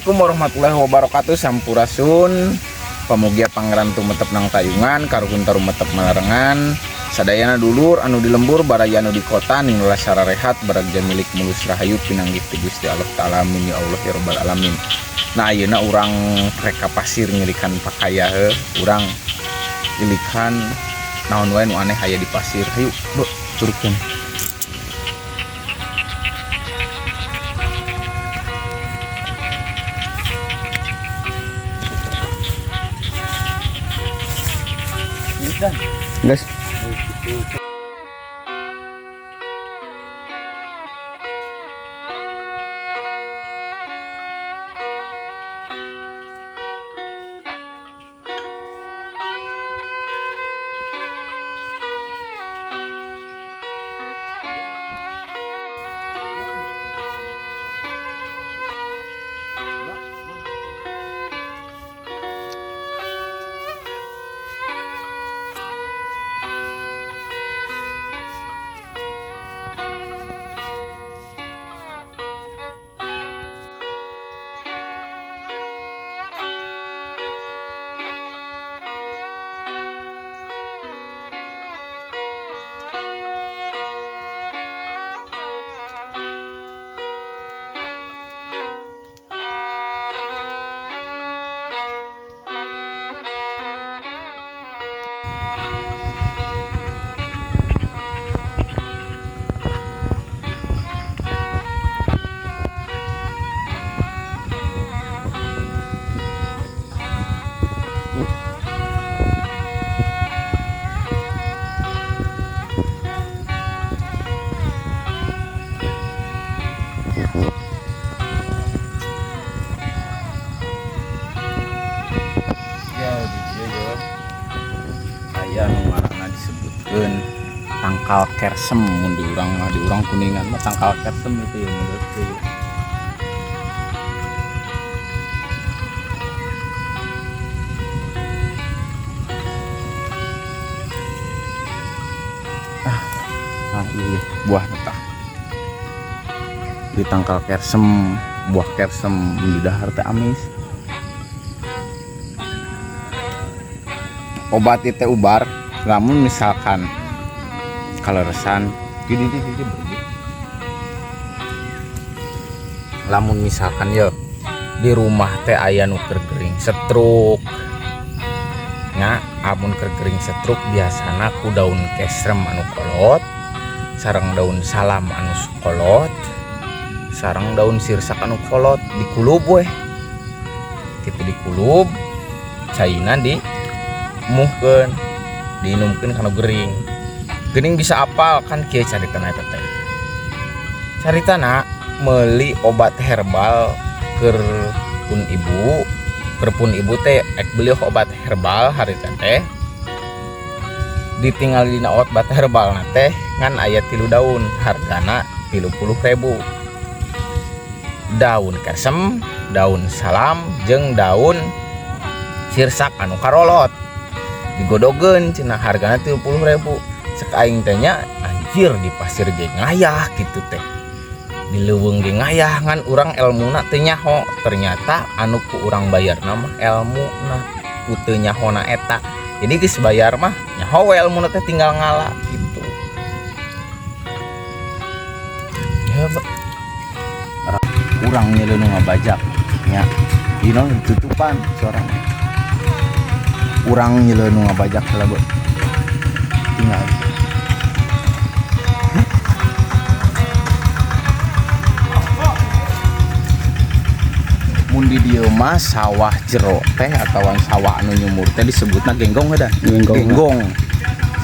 Assalamualaikum warahmatullahi wabarakatuh. Sampurasun. Pamugia Pangeran tumetep nang tayungan, karuhun tarumetep malarengan. Sadayana dulur anu di lembur, baraya anu di kota, ninglah sararehat, baragja milik mulus rahayu pinanggih ti Gusti Allah Ta'ala, amin ya Allah ya rabbal alamin. Nah, ayeuna urang rek ka pasir ngilikan pakaya heuh, urang ilikan naon wae nu aneh aya di pasir. Hayu, Bu, turutkeun. Guys. Ya, di dieu yo. Aya nu ngaranna disebutkeun tangkal kersem, mun di urang mah, di urang Kuningan mah tangkal kersem itu ya menurut teh. Ah, iya, buah tah. Di tangkal kersem, buah kersem mun didahar teh amis. Obat itu ubar, namun misalkan kaleresan gini gini gini berarti. Lamun misalkan ya di rumah teh aya nu keur gering stroke nya, amun keur gering stroke biasana ku daun kesrem anu kolot sareng daun salam anu kolot sareng daun sirsak anu kolot dikulub weh kitu, dikulub caina di muhkeun, diinumkeun kana gering. Geuning bisa apal kan kieu caritana eta teh. Caritana meuli obat herbal keur pun ibu, keur pun ibu teh ek beli obat herbal harita teh, ditinggal dina obat herbal na teh ngan aya 3 daun, hargana 30.000, daun kersem, daun salam, jeung daun sirsak anu karolot digodogeun cenah, hargana 30.000. Cek aing teh nya, anjir di pasir ge ngayah kitu teh, di leuweung ge ngayah, ngan urang elmuna teu nyaho. Ternyata anu ku urang bayarna mah elmuna, ku teu nyahona eta. Jadi geus bayar mah nyaho we elmuna teh, tinggal ngala gitu ya. Urang nyeleu nu ngabajak nya, ieu naon tutupan suarana. Urang nyeleu nu ngabajak heula, Bu. Tinggal mun di dieu mah sawah jero teh atawa sawah anu nyumur teh disebutna genggong da. Genggong. Genggong.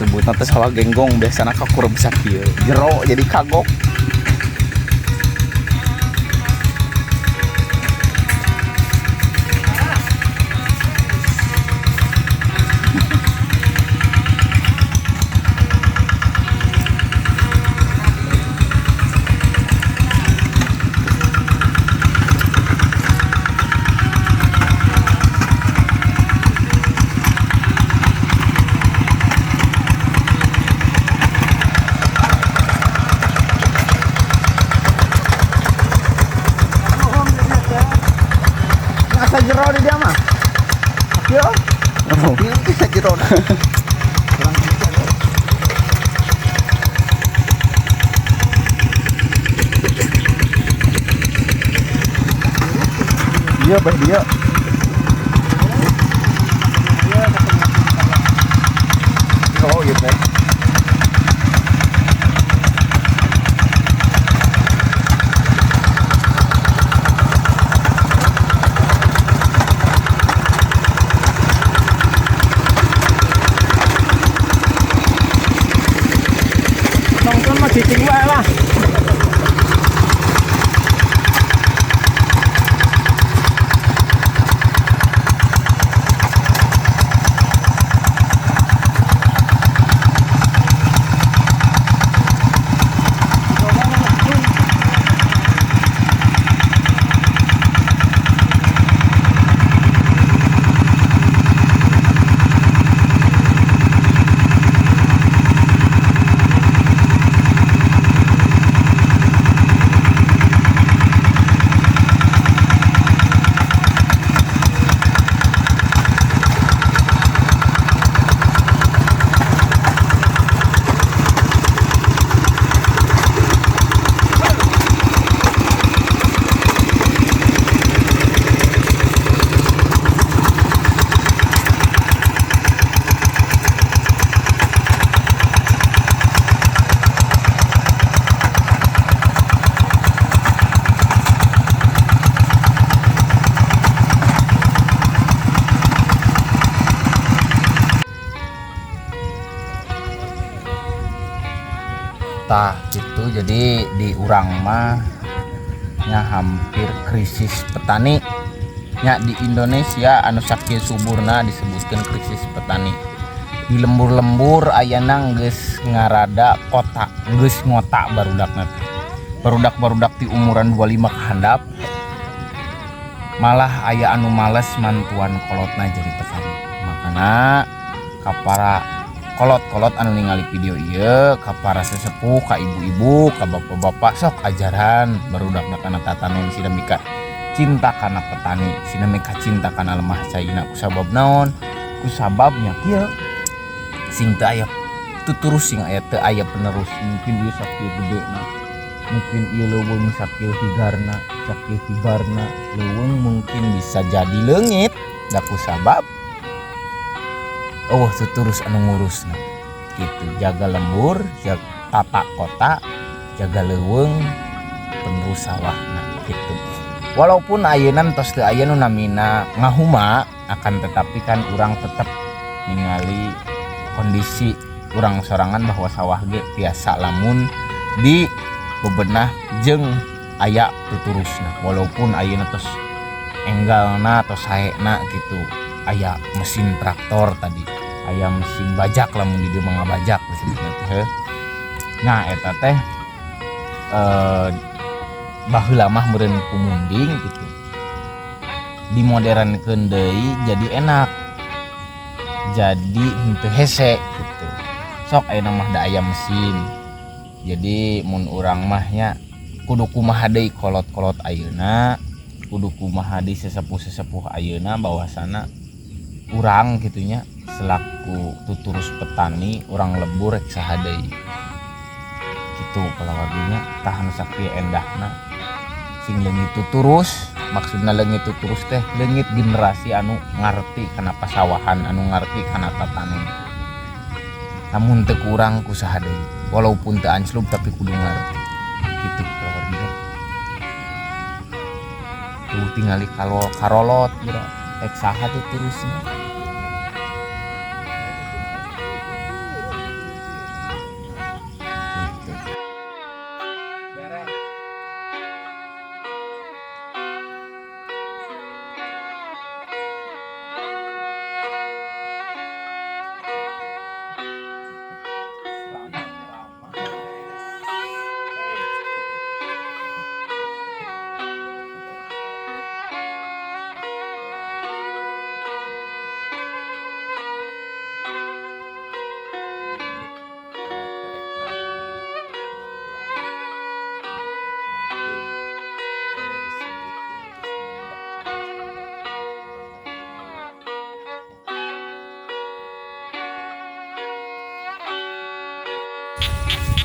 Sebutna teh sawah genggong, biasana kakurep sakieu. Jero jadi kagok. Jero di dia mah. Yo. Ieu bisa jero. Iya, bah dia. Oh, iya, teh. Nonton mah cicing wae lah. Tah gitu, jadi di urang mah nya hampir krisis petani nya di Indonesia anu sakieu suburna disebutkan krisis petani. Di lembur-lembur ayana geus ngarada kota, geus ngotak barudakna teh. Barudak-barudak ti umuran 25 ka handap malah aya anu males mantuan kolotna jadi petani. Makana ka para kolot-kolot anu ningali video ieu, ka para sesepuh, ka ibu-ibu, ka bapak-bapak, sok ajaran barudakna kana tatanen sina mika cinta kana petani, sina mika cinta kana lemah caina. Kusabab naon? Kusababnya kieu sing teu aya tuturus, sing aya teu aya penerus. Mungkin ieu sakieu gedena, mungkin ieu leuweung sakieu higarna, sakieu hibarna leuweung mungkin bisa jadi leungit da kusabab eueuh tuturus anu ngurusna gitu. Jaga lembur, jaga tata kota, jaga leuweung, penerus sawahna gitu. Walaupun ayeuna tos teu aya nu namina ngahuma, akan tetapi kan urang tetep ningali kondisi urang sorangan bahwa sawah ge biasa lamun di bebenah jeung aya tuturusna. Walaupun ayeuna tos enggalna atau saena gitu, aya mesin traktor tadi, aya mesin bajak lamun di dieu mah ngabajak disebutna teh heuh. Nah eta teh baheula mah meureun pumunding gitu, dimodernkeun deui jadi enak, jadi henteu hese gitu. Sok ayeuna mah da aya mesin, jadi mun urang mah nya kudu kumaha deui kolot-kolot ayeuna, kudu kumaha deui sesepuh-sesepuh ayeuna, bahwasana urang gitunya selaku tuturus petani urang lembur rek saha deui gitu. Palawarginya tahan sakieu endahna sing leungit tuturus, maksudna leungit tuturus teh leungit generasi anu ngarti kana pasawahan, anu ngarti kana tatanen. Namun teu kurang ku saha deui, walaupun teu anclub tapi kudu ngarti gitu palawarginya. Tuh tingali kalau karolot bro, rek saha tuturusna. Gitu.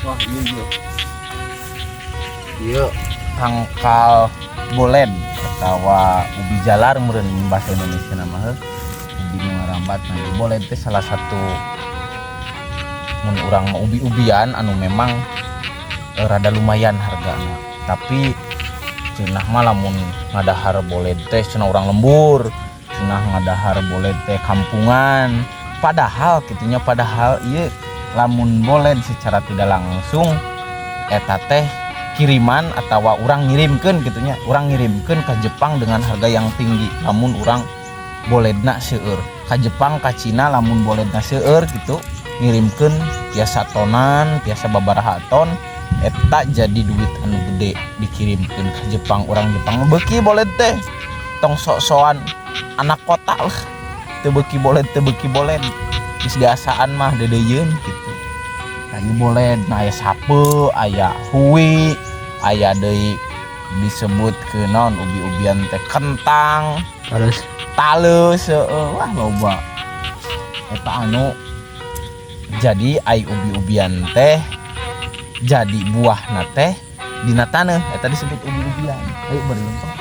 Wah, iya iya. Ieu tangkal boled atawa ubi jalar meureun bahasa Indonesia nama heuh. Ubi nu ngarambat. Nah, ieu boled teh salah satu mun urang mah ubi-ubian anu memang rada lumayan hargana. Tapi cenah mah lamun ngadahar boled teh cenah urang lembur, cenah ngadahar boled teh kampungan. Padahal kitunya, padahal ieu lamun boled secara tidak langsung eta teh kiriman atau urang ngirimkeun gitunya, urang ngirimkeun ke Jepang dengan harga yang tinggi. Lamun urang boledna seueur ka Jepang, ka Cina, lamun boledna seueur gitu ngirimkeun tiasa tonan, tiasa babaraha ton, eta jadi duit anu gede dikirimkeun ke Jepang. Urang Jepang beuki boled teh, tong sok-sokan anak kota lah teu beuki boled, teu beuki boled geus diasaan mah deudeuyeun gitu. Kayu boled, nah, aya sape, aya hui, aya deui disebut ke naon ubi-ubian teh, kentang. Terus. Taleus, heueuh, wah loba eta anu jadi ai ubi-ubian teh jadi buahna teh dina taneuh, eta disebut ubi-ubian. Ayo bari lempeng.